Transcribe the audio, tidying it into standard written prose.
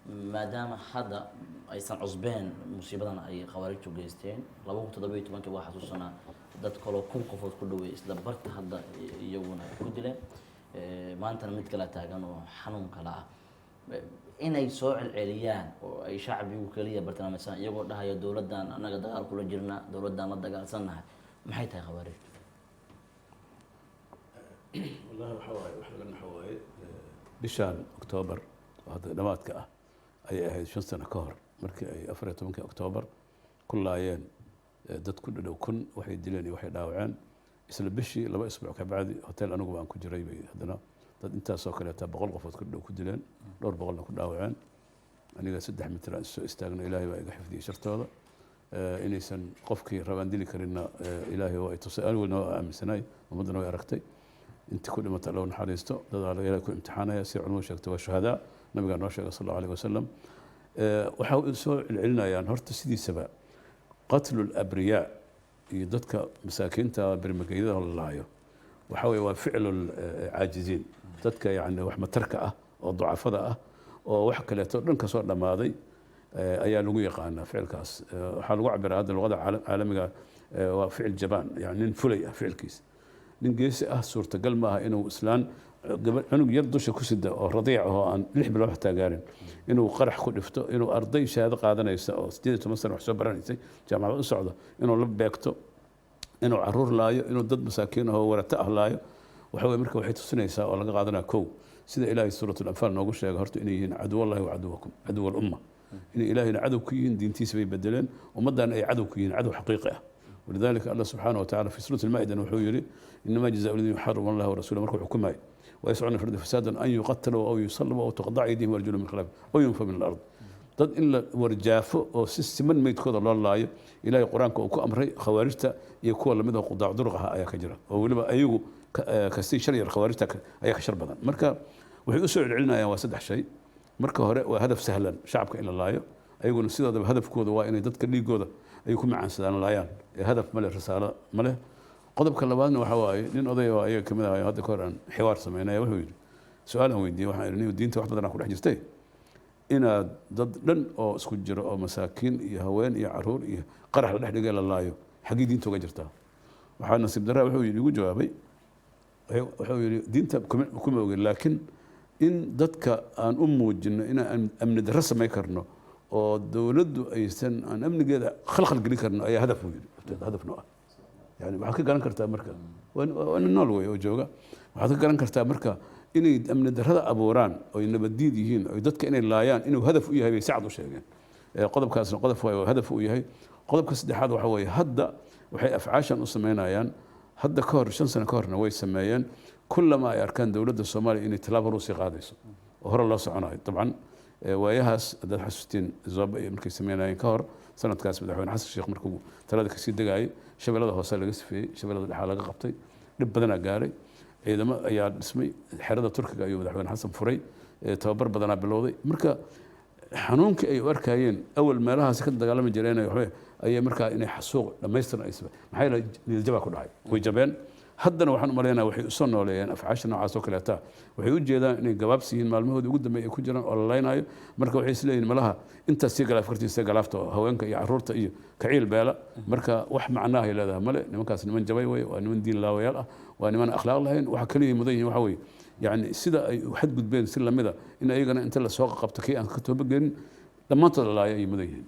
Maadaama hadda aysan cusbeen musiibadan ay Khawaarijtu geysteen, 2017-kii waa xasuusanaa dad kaloo 1000 qofood ku dhawey isla barta hadda iyaguna ku dileen. Maantana mid kala taagan oo xanuun kale ah inay soo celceliyaan oo ay shacbigu keliya bartilmaameysaan, iyagoo dhahaya dowladdan annaga dagaal kula jirna, dowladdan la dagaalsannahay, maxay tahay Khawaarijtu? Wallahi waxaa waaye wax laga naxo waaye. Bishaan Oktoobar oo hadda dhamaadka ah ayay ahayd 5 sano ka hor markii ay 14-kii Oktoobar ku laayeen dad ku dhadhow 1000, waxay dileen iyo waxay dhaawaceen. Isla bishii 2 isbuuc ka bacdi, hotel aniguba aan ku jiray bay haddana dad intaasoo kaleeta, 100 qofood ku dhow ku dileen, dhowr boqolna ku dhaawaceen. Aniga 3 mitir aan soo istaagno, Ilaahay baa iga xifdiyey shartooda. Inaysan qofkii rabaan dili karinna Ilaahay waa i tusay, aniguna waa aaminsanay, ummaddana way aragtay. Intii ku dhimata loo naxariisto. Dadaa Ilaahay ku imtixaanaya, si culimadu sheegtay, waa shuhadaa, nabigaa noo sheegay sal Allahu alayh wasalam. Waxaa soo celcelinayaan horta sidiisaba qatlu labriyaa iyo dadka masaakiinta birmageydada la laayo, waxa weye waa ficlu caajiziin, dadka yani wax matarka ah oo ducafada ah oo wax kaleeto dhan ka soo dhammaaday ayaa lagu yaqaanaa ficilkaas. Waxaa lagu cabiraa hadda luqada caalamiga waa ficil jabaan, yani nin fulay ah ficilkiis. Nin geesi ah suurtagal maaha inuu islaan cunug yar dusha ku sida oo radiic ah oo aan 6 bilood xataa gaarin inuu qarax ku dhifto, inuu arday shahaado qaadanaysa oo 18 sano wax soo baranaysay, jaamacad u socdo, inuu la beegto, inuu caruur laayo, inuu dad masaakiin ah oo warata ah laayo. Waxa weye marka waxay tusinaysaa oo laga qaadanaya kow, sida Ilaahay Suurat Alanfaal noogu sheegay horta, inay yihiin caduwallahi wa caduwakum, caduwa alumma, inay Ilaahayna cadow ku yihiin, diintiisa bay bedeleen, ummaddan ay cadow ku yihiin, cadow xaqiiqi ah. ولذلك الله سبحانه وتعالى في سورة المائدة wuxuu yidhi: إنما جزاء الذين يحاربون الله ورسوله، markuu xukumay، ويسعون في الأرض فسادا أن يقتلوا أو يصلبوا أو تقطع أيديهم وأرجلهم من خلاف أو ينفوا من الأرض. Dad in la warjaafo oo si siman meydkooda loo laayo Ilaahay Qur-aanka uu ku amray, Khawaarijta iyo kuwa lamid ah qudaac duruq ah ayaa ka jira, oo weliba ayagu kasii shar yar, Khawaarijta ayaa ka shar badan. Marka waxay u soo celcelinayaan waa saddex shay. Marka hore waa hadaf sahlan shacabka in la laayo, ayaguna sidoodaba hadafkooda waa inay dadka dhiigooda ay ku macaansadaan, laayaan, ee hadaf male, risaalo male. Qodobka labaadna waxa waaye nin oday oo ayaga kamid ah hadda ka hor aan xiwaar sameynaya wuxuu yidhi, su-aal aan weydiiyey, waxaan idhi: "Nin diinta wax badan aan ku dhex jirtay, inaad dad dhan oo isku jiro oo masaakiin iyo haween iyo caruur iyo qarax la dhex dhigay la laayo, xaggii diinta uga jirtaa?" Waxaa nasiib darraa wuxuu yidhi, igu jawaabay, wuxuu yidhi: "Diinta kuma ogin, laakiin in dadka aan u muujino inaan amni darro samayn karno oo dowladdu aysan aan amnigeeda khalkhal gelin karno ayaa hadaf," buu yidhi, "hadaf noo ah." Yani waxaad ka garan kartaa marka waa nin nool wey oo jooga. Waxaad ka garan kartaa marka inay amni darrada abuuraan oy nabaddiid yihiin oy dadka inay laayaan inuu hadaf u yahay bay si cad u sheegeen. Qodobkaasna qodob waay oo hadaf u yahay. Qodobka saddexaad waxa weeye hadda waxay afcaashan u sameynayaan, hadda ka hor, 5 sano ka horna way sameeyeen, kullama ay arkaan dowladda Soomaaliya inay tallaab hor usii qaadayso oo hore loo soconayo. Dabcan waayahaas haddaad xasuustiin, Zooba iyo markay sameynayeen ka hor, sanadkaas Madaxweyne Xasan Sheekh markuu talada kasii degayay, Shabeellada Hoose laga sifeeyey, Shabeellada Dhexaa laga qabtay, dhib badanaa gaaray, ciidamo ayaa dhismay, xerada Turkiga ayuu Madaxweyne Xasan furay, tababar badanaa bilowday. Marka xanuunkii ay u arkayeen awal meelahaasi ka dagaalami jireen waxba ayay markaa inay xasuuq dhammaystiran ay maxaa yeelay niyadjabaa ku dhacay, way jabeen. Haddana waxaan u malaynaya waxay usoo nooleeyeen afcaasha noocaas oo kaleeta. Waxay u jeedaan inay gabaabsi yihiin, maalmahoodii ugu dambeeyay ay ku jiraan oo la laynayo. Marka waxay isleeyihin malaha intaas sii galaaf kartiisa, galaafta oo haweenka iyo caruurta iyo kaciil beela. Marka wax macnaha ay leedahay male. Nimankaas niman jabay wey, waa niman diin laawayaal ah, waa niman akhlaaq lahayn. Waxa kaliya mudan yihiin waxa weeye yani sida ay u xadgudbeen si lamida in ayagana inta lasoo qabto, kii aan ka toobadgelin dhammaantood la laayo ay mudan yihiin.